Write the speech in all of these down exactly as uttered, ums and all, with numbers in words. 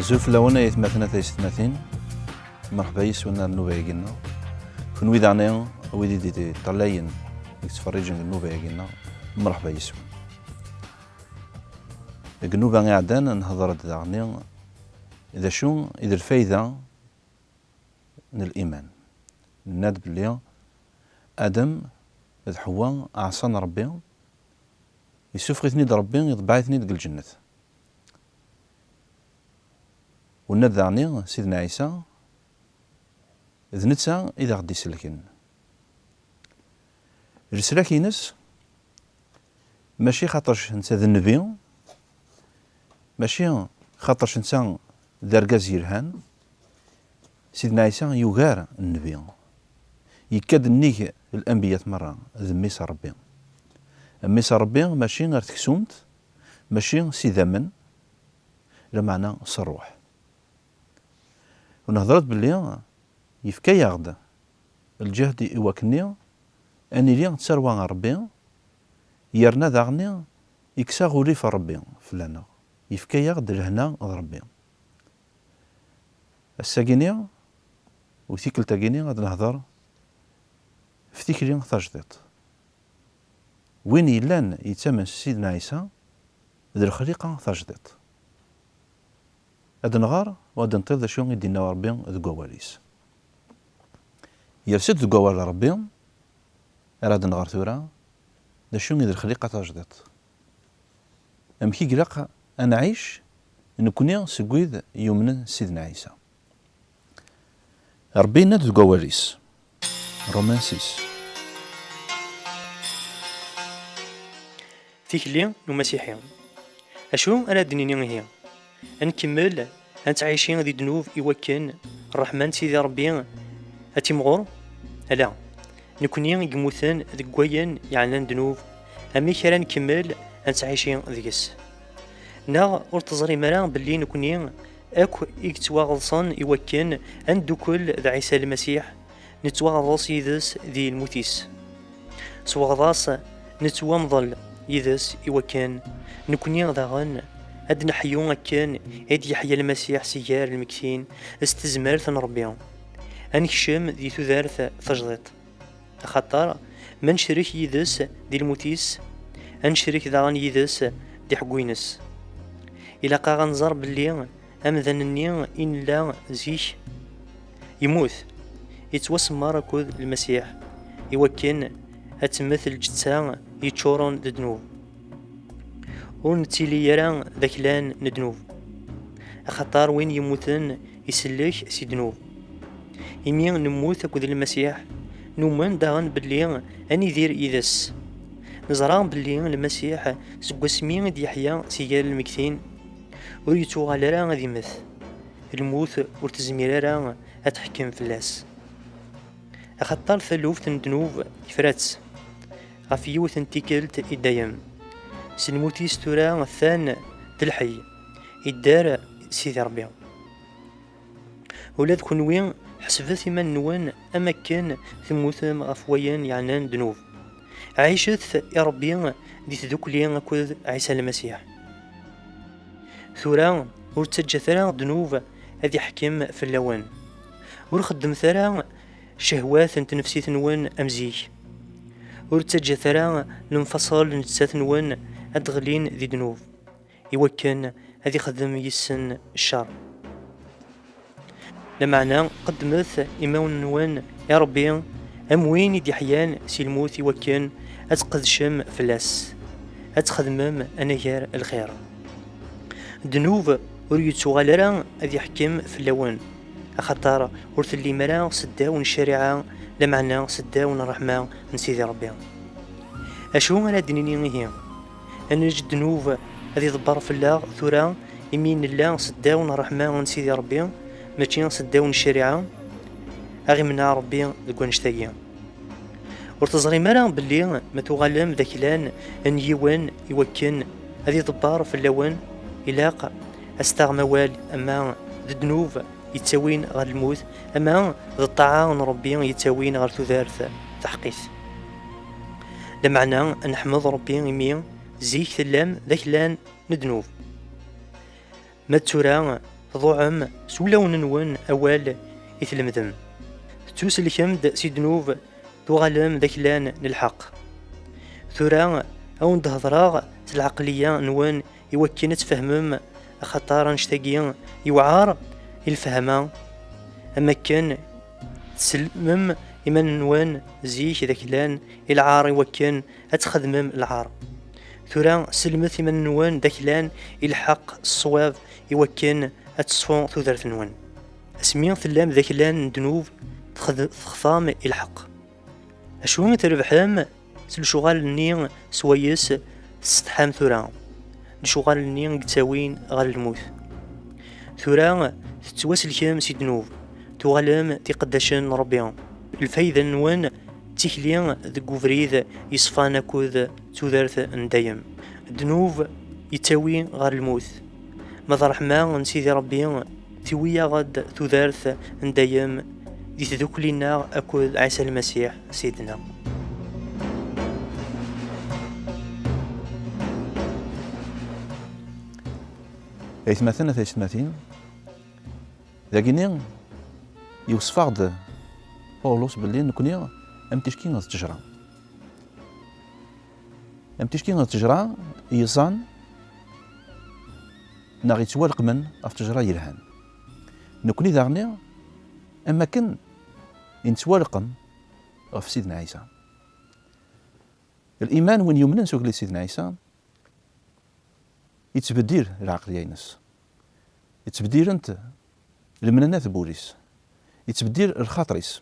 Azul fell-awen ay atmaten, a taysetmatin. Mreḥba yes-wen ar nnuba-agi-nneɣ. Kenwi daɣni, wid i d-iṭṭalayen, i yettferriǧen deg nnuba-agi-nneɣ, mreḥba yes-wen. Deg nnuba iɛeddan, nehḍer-d daɣni d acu i d lfayda n liman. Nenna-d belli Adem d Ḥewwa ɛṣan Ṛebbi, yessufeɣ-iten-id Ṛebbi, iḍebbeɛ-iten-id deg lǧennet. Wenna-d daɣni Sidna Ɛisa, d netta i d aɣ-d-iselken. Leslak-ines mačči xaṭerc netta d nnbi, mačči xaṭerc netta d argaz yelhan. Sidna Ɛisa yugar nnbi. Yekka-d nnig lanbiyat merra, d mmi-s n Ṛebbi. Mmi-s n Ṛebbi mačči ar teksumt, mačči s idammen, lameɛna s ṛṛuḥ. U nehḍer-d belli yefka-yaɣ-d lǧehd i wakken-nni ad nili d tarwa n Ṛebbi, yerna daɣen-nni yekkes aɣulif n Ṛebbi fell-aneɣ, yefka-yaɣ-d lehna d Ṛebbi. Ass-agi-nni u tikkelt-agi-nni ad nehḍer ɣef tikli tajdiṭ. Win yellan yettamen s Sidna Ɛisa d lexliqa tajdiṭ. Ad nɣer u ad nṭil d acu i d-inna Ṛebbi deg wawal-is. Yers-d deg wawal n Ṛebbi ara d-nɣer tura d acu i d lexliqa tajdiṭ. Amek i ilaq ad nɛic nekkni seg wid yumnen s Sidna Ɛisa? Ṛebbi yenna-d deg wawal-is, Romains six. Tikli n umasiḥi. Acu ara d-nini ihi? Ad nkemmel ad nettɛici di ddnub i wakken ṛṛeḥma n Sidi Ṛebbi ad timɣur? Ala. Nekkni i yemmuten deg wayen yeɛnan ddnub, amek ara nkemmel ad nettɛici deg-s? Neɣ ur teẓrim ara belli nekkni akk i yettwaɣeḍsen i wakken ad neddukel d Ɛisa Lmasiḥ, nettwaɣḍes yid-s di lmut-is? S weɣḍas nettwamḍel yid-s i wakken nekkni daɣen ad neḥyu akken i d-yeḥya Lmasiḥ si gar lmegtin s tezmert n Ṛebbi. Ad nekcem di tudert tajdiṭ. Axaṭer ma necrek yid-s di lmut-is, ad necrek daɣen yid-s di ḥeggu-ines. Ilaq-aɣ ad nẓer belli amdan-nni i nella zik yemmut, yettwasemmer akked Lmasiḥ, i wakken ad temmet lǧetta yeččuren d ddnub. Ur nettili ara d aklan n ddnub, axaṭer win yemmuten isellek si ddnub. Imi nemmut akked Lmasiḥ, numen daɣen belli ad nidir yid-s. Neẓra belli Lmasiḥ, seg wasmi i d-yeḥya si gar lmegtin, ur yettuɣal ara ad immet. Lmut ur tezmir ara ad teḥkem fell-as. Axaṭer taluft n ddnub ifra-tt ɣef yiwet n tikkelt i dayem. S lmut-is tura atan d lḥey, idder Sidi Ṛebbi. Ula d kenwi, ḥesbet iman-nwen am akken temmutem ɣef wayen yeɛnan ddnub. Ɛicet i Ṛebbi di tdukli akked Ɛisa Lmasiḥ. Tura, ur ttaǧǧat ara ddnub ad iḥkem fell-awen. Ur xeddmet ara ccehwat n tnefsit-nwen am zik. Ur ttaǧǧat ara lemfaṣel n nettat-nwen ad d-ɣlin di ddnub, i wakken ad ixdem yis-sen ccer. Lameɛna, qeddmet imawen-nwen i Ṛebbi am win i d-iḥyan si lmut, i wakken ad tqedcem fell-as, ad txedmem anagar lxir. Ddnub ur yettuɣal ara ad iḥkem fell-awen, axaṭer ur tellim ara seddaw n ccariɛa, lameɛna seddaw n ṛṛeḥma n Sidi Ṛebbi. Acu ara d-nini ihi? Ad neǧǧ ddnub ad iḍebber fell-aɣ tura, imi nella seddaw n ṛṛeḥma n Sidi Ṛebbi, mačči seddaw n ccariɛa? Ad ɣ-imneɛ Ṛebbi deg wannect-agi. Ur teẓrim ara belli ma tuɣalem d aklan n yiwen i wakken ad iḍebber fell-awen, ilaq ad s-taɣem awal, ama d ddnub yettawin ɣer lmut, ama d ṭṭaɛa n Ṛebbi yettawin ɣer tudert taḥqit. Lameɛna, ad neḥmed Ṛebbi imi zik tellam d aklan n ddnub. Ma d tura tḍuɛem s wulawen-nwen awal i tlemdem. Tettuselkem-d si ddnub, tuɣalem d aklan n lḥeqq. Tura, a wen-d-hedreɣ s lɛeqliya-nwen i wakken ad tfehmem, axaṭer annect-agi yewɛer i lfehma, am akken tsellmem iman-nwen zik d aklan i lɛar i wakken ad txedmem lɛar. Tura, sellmet iman-nwen d aklan i lḥeqq, ṣṣwab, i wakken ad teṣfu tudert-nwen. Asmi tellam d aklan n ddnub, texd-, textam i lḥeqq. Acu i trebḥem s lecɣal-nni swayes tessetḥam tura? Lecɣal-nni i yettawin ɣer lmut. Tura tettwaselkem si ddnub, tuɣalem d iqeddacen n Ṛebbi. Lfayda-nwen d tikli deg ubrid yeṣfan akked tudert n dayem. Ddnub yettawi ɣer lmut. Ma d ṛṛeḥma n Sidi Ṛebbi, tiwi-yaɣ-d tudert n dayem di tdukli-nneɣ akked Ɛisa Lmasiḥ, Sidna. Aytmaten, a taysetmatin, dagini yewṣef-aɣ-d Pawlus belli nekni am ticki d ttejra. Am ticki d ttejra yeẓẓan neɣ yettwaleqmen ɣef ttejra yelhan. Nekni daɣni am akken i nettwaleqem ɣef Sidna Ɛisa. Liman, win yumnen s ugellid Sidna Ɛisa, yettbeddil lɛeqliya-ines. Yettbeddilent lemnanat n wul-is. Yettbeddil lxaṭer-is.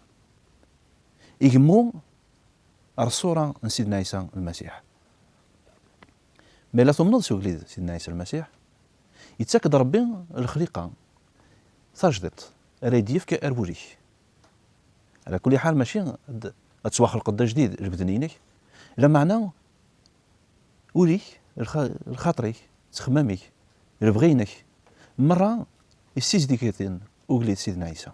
Igemmu ar ṣṣura n Sidna Ɛisa Lmasiḥ. Ma yella tumneḍ s ugellid Sidna Ɛisa Lmasiḥ, yettak-d Ṛebbi lexliqa tajdiṭ ara yi-d-yefk ar wul-ik. Ɛla kulli ḥal, mačči ad, ad tettwaxelqeḍ d ajdid lbeden-inek, lameɛna ul-ik, lxa-, lxaṭer-ik, ttexmam-ik, lebɣi-inek, merra yessizdig-iten ugellid Sidna Ɛisa.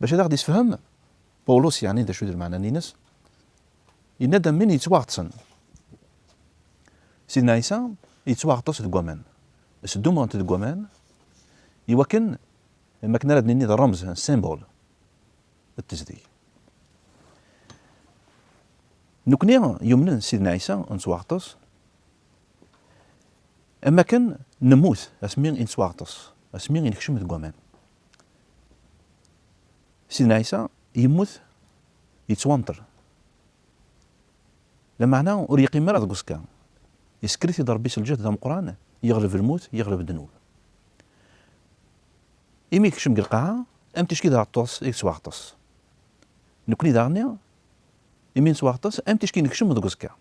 Bac ad aɣ-d-isefhem Pawlus, yeɛni d acu d lmeɛna-ines, yenna-d am win yettwaɣeṭsen. Sidna Ɛisa yettwaɣeṭṭes deg waman. Sdumɣen-t deg waman, iwakken, am akken ara d-nini d rremz, un symbole, d tezdeg. Nekni yumnen Sidna Ɛisa, nettwaɣeṭṭes, am akken nemmut asmi i nettwaɣeṭṭes, asmi i nekcem deg waman. Sidna Ɛisa yemmut, yettwanṭel. Lameɛna ur yeqqim ara deg uẓekka. Yessker-it-id Ṛebbi s lǧehd d ameqqran, yeɣleb lmut, yeɣleb ddnub. Imi yekcem deg lqaɛa, am ticki d aɣeṭṭes i yettwaɣeṭṭes. Nekni daɣni, imi nettwaɣeṭṭes, am ticki nekcem deg uẓekka.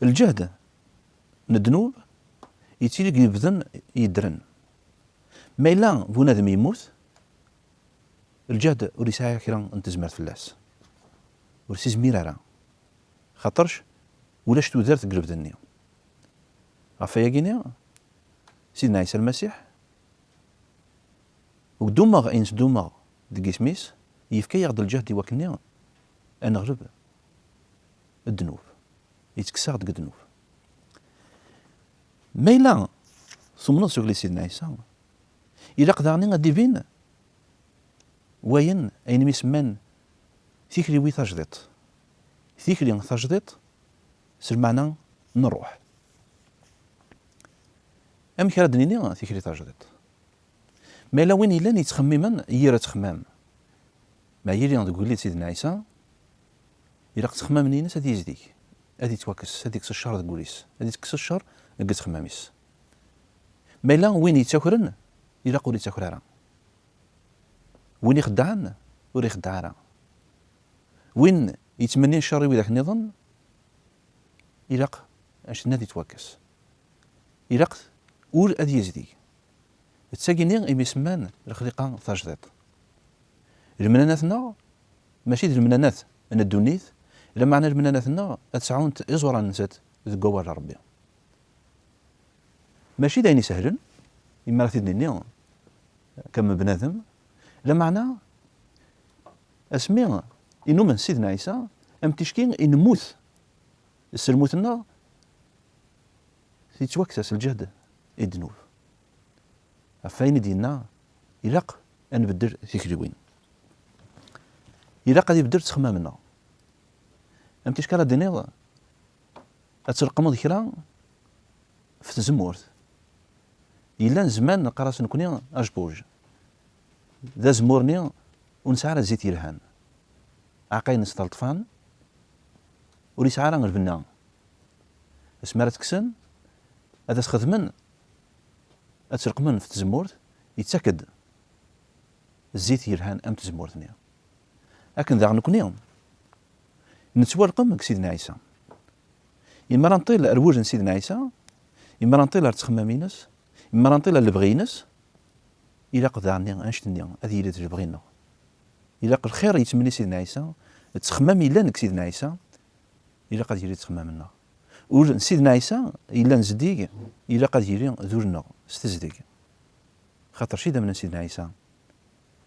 Lǧehd n ddnub yettili deg yebden yeddren. Ma yella bunadem yemmut, lǧehd ur yesɛi kra n tezmert fell-as. Ur s-izmir ara. Xaṭerc ulac tudert deg lebden-nni. Ɣef wayagi-nni, Sidna Ɛisa Lmasiḥ, deg ddummeɣ i nesdummeɣ deg isem-is, yefka-yaɣ-d lǧehd i wakken-nni ad neɣleb ddnub. Yettekkes-aɣ-d deg ddnub. Ma yella tumneḍ s ugellid Sidna Ɛisa, ilaq daɣen ad d-ibin wayen, ayen mi semman tikli-wi tajdiṭ. Tikli tajdiṭ s lmeɛna n ṛṛuḥ. Amek ara d-nini tikli tajdiṭ? Ma yella win yellan yettxemmimen yir ttxemmam, ma yili deg ugellid Sidna Ɛisa, ilaq ttxemmam-nni-ines ad yezdig, ad yettwakkes, ad yekkes ccer deg wul-is, ad yekkes ccer deg ttxemmam-is. Ma yella win yettakren, ilaq ur yettaker ara. Win ixeddɛen, ur ixeddeɛ ara. Win yettmennin ccer i widak nniḍen, ilaq ad yettwakkes. Ilaq ul ad yezdig. D tagi-nni imi semman lexliqa tajdiṭ. Lemnanat-nneɣ mačči d lemnanat n ddunit, lameɛna lemnanat-nneɣ ad sɛunt iẓuran-nsent deg wawal n Ṛebbi. Mačči d ayen isehlen, imi ara t-id-nini, kam bnadem, lameɛna asmi i numen Sidna Ɛisa, am ticki i nemmut s lmut-nneɣ, yettwakkes-as lǧehd i ddnub. Ɣef wayen i d-yenna, ilaq ad nbeddel tikliwin. Ilaq ad ibeddel ttexmam-nneɣ. Am ticki ara d-tiniḍ, ad tleqqmeḍ kra f tzemmurt. Yellan zman neqqar-as nekni ajbuj. D azemmur-nni ur nesɛi ara zzit yelhan. Aɛeqqa-ines d aleṭfan, ur yesɛi ara lbenna. Asmi ara tt-kksen, ad as-xedmen, ad tt-leqqmen f tzemmurt, yettak-d zzit yelhan am tzemmurt-nni. Akken daɣ nekni, nettwalqem deg Sidna Ɛisa. Imi ara nṭil ar wul n Sidna Ɛisa, imi ara nṭil ar ttexmam-ines, imi ara nṭil ar lebɣi-ines, ilaq daɣen annect-nni ad yili d lebɣi-nneɣ. Ilaq lxir yettmenni Sidna Ɛisa, ttexmam yellan deg Sidna Ɛisa, ilaq ad yili d ttexmam-nneɣ. Ul n Sidna Ɛisa yellan zeddig, ilaq ad yili d ul-nneɣ s tezdeg. Xaṭer s idammen n Sidna Ɛisa,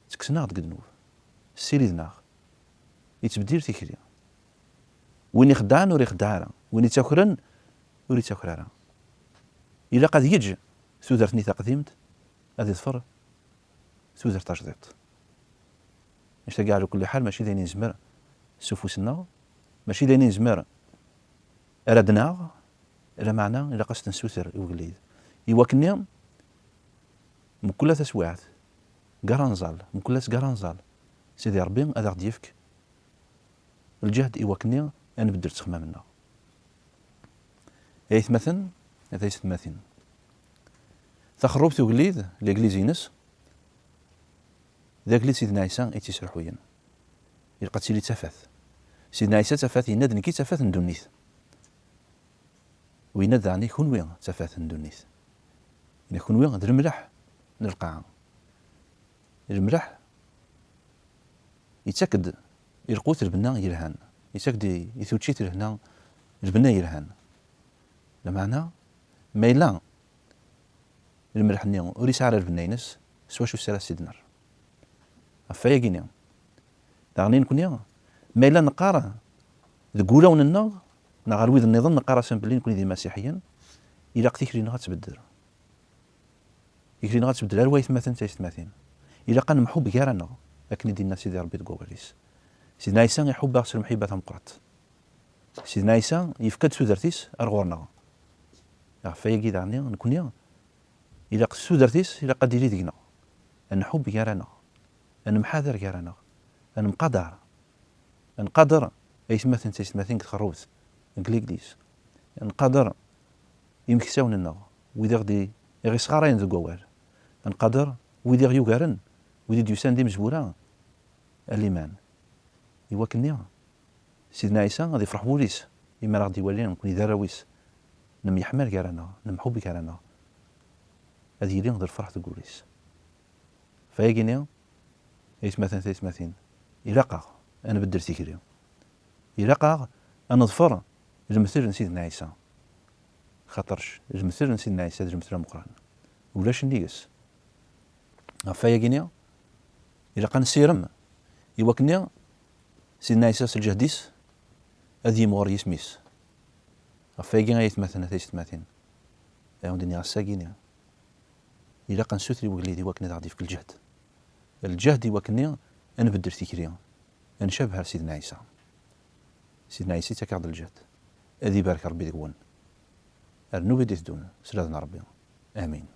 ttekksen-aɣ-d deg ddnub, ssiriden-aɣ, yettbeddil tikli. Win ixeddɛen ur ixeddeɛ ara, win ittakren ur ittaker ara. Ilaq ad yeǧǧ tudert-nni taqdimt, ad iḍfer tudert tajdiṭ. Annect-agi ɛla kulli ḥal mačči d ayen i nezmer s ufus-nneɣ, mačči d ayen i nezmer ara d-naɣ, lameɛna ilaq ad s-t-nessuter i ugellid. I wakken-nni, mkul taswiɛt, gar anẓal, mkul ass gar anẓal, Sidi Ṛebbi ad aɣ-d-yefk lǧehd i wakken-nni ad nbeddel ttexmam-nneɣ. Ay atmaten, ay taysetmatin. Taxerrubt ugellid, l'église-ines, d agellid Sidna Ɛisa i tt-yesruḥuyen. Ilaq ad tili d tafat. Sidna Ɛisa d tafat, yenna-d, "Nekk i d tafat n ddunit." U yenna-d daɣen, "I kunwi d tafat n ddunit." Yenna, "Kunwi d lemleḥ n lqaɛa." Lemleḥ yettak-d i lqut lbenna yelhan, yettak-d i, i tuččit lehna, lbenna yelhan. Lameɛna, ma yella lemleḥ-nni ur yesɛi ara lbenna-ines, s wacu ara s-id-nerr? Ɣef wayagi-nni, daɣen i nekni, ma yella neqqar deg wulawen-nneɣ, neɣ ɣer wid nniḍen neqqar-asen belli nekni d imasiḥiyen, ilaq tikli-nneɣ ad tbeddel. Tikli-nneɣ ad tbeddel ar waytmaten d taysetmatin. Ilaq ad nemḥubb gar-aneɣ, akken i d-yenna Sidi Ṛebbi deg wawal-is. Sidna Ɛisa iḥubb-aɣ s lemḥibba tameqqrant. Sidna Ɛisa yefka-d tudert-is ar ɣur-neɣ. Ɣef wayagi daɣen nekni, ilaq s tudert-is, ilaq ad d-tili deg-neɣ. Ad nḥubb gar-aneɣ, ad nemḥader gar-aneɣ, ad nemqadar. Ad nqader aytmaten d taysetmatin deg txerrubt, deg l'église. Ad nqader imeksawen-nneɣ, wid i ɣ-d-, i ɣ-isɣarayen deg wawal. Ad nqader wid i ɣ-yugaren, wid i d-yusan d imezwura, a liman. I wakken-nni, Sidna Ɛisa ad ifreḥ wul-is, imi ara ɣ-d-iwali nekni d arraw-is, nemyeḥmal gar-aneɣ, nemḥubb gar-aneɣ. Ad yili d lferḥ deg wul-is. F ayagi-nni, aytmaten taytmatin, ilaq-aɣ ad nbeddel tikli. Ilaq-aɣ ad neḍfer lemtel n Sidna Ɛisa. Xaṭerc lemtel n Sidna Ɛisa d lemtel ameqqran. Ulac nnig-s. Ɣef wayagi-nni, ilaq ad nessirem i wakken-nni Sidna Ɛisa s lǧehd-is ad yimɣur yisem-is. Ɣef wayagi ay atmaten, a taysetmatin, ay awen-d-nniɣ ass-agi-nni, ilaq ad nessuter i wegellid i wakken ad aɣ-d-yefk lǧehd. Lǧehd i wakken-nni ad nbeddel tikli, ad ncabeh ar Sidna Ɛisa. Sidna Ɛisa yettak-aɣ-d lǧehd. Ad ibarek Ṛebbi deg-wen. Ar nnub i d-iteddun, s lehna n Ṛebbi. Amin.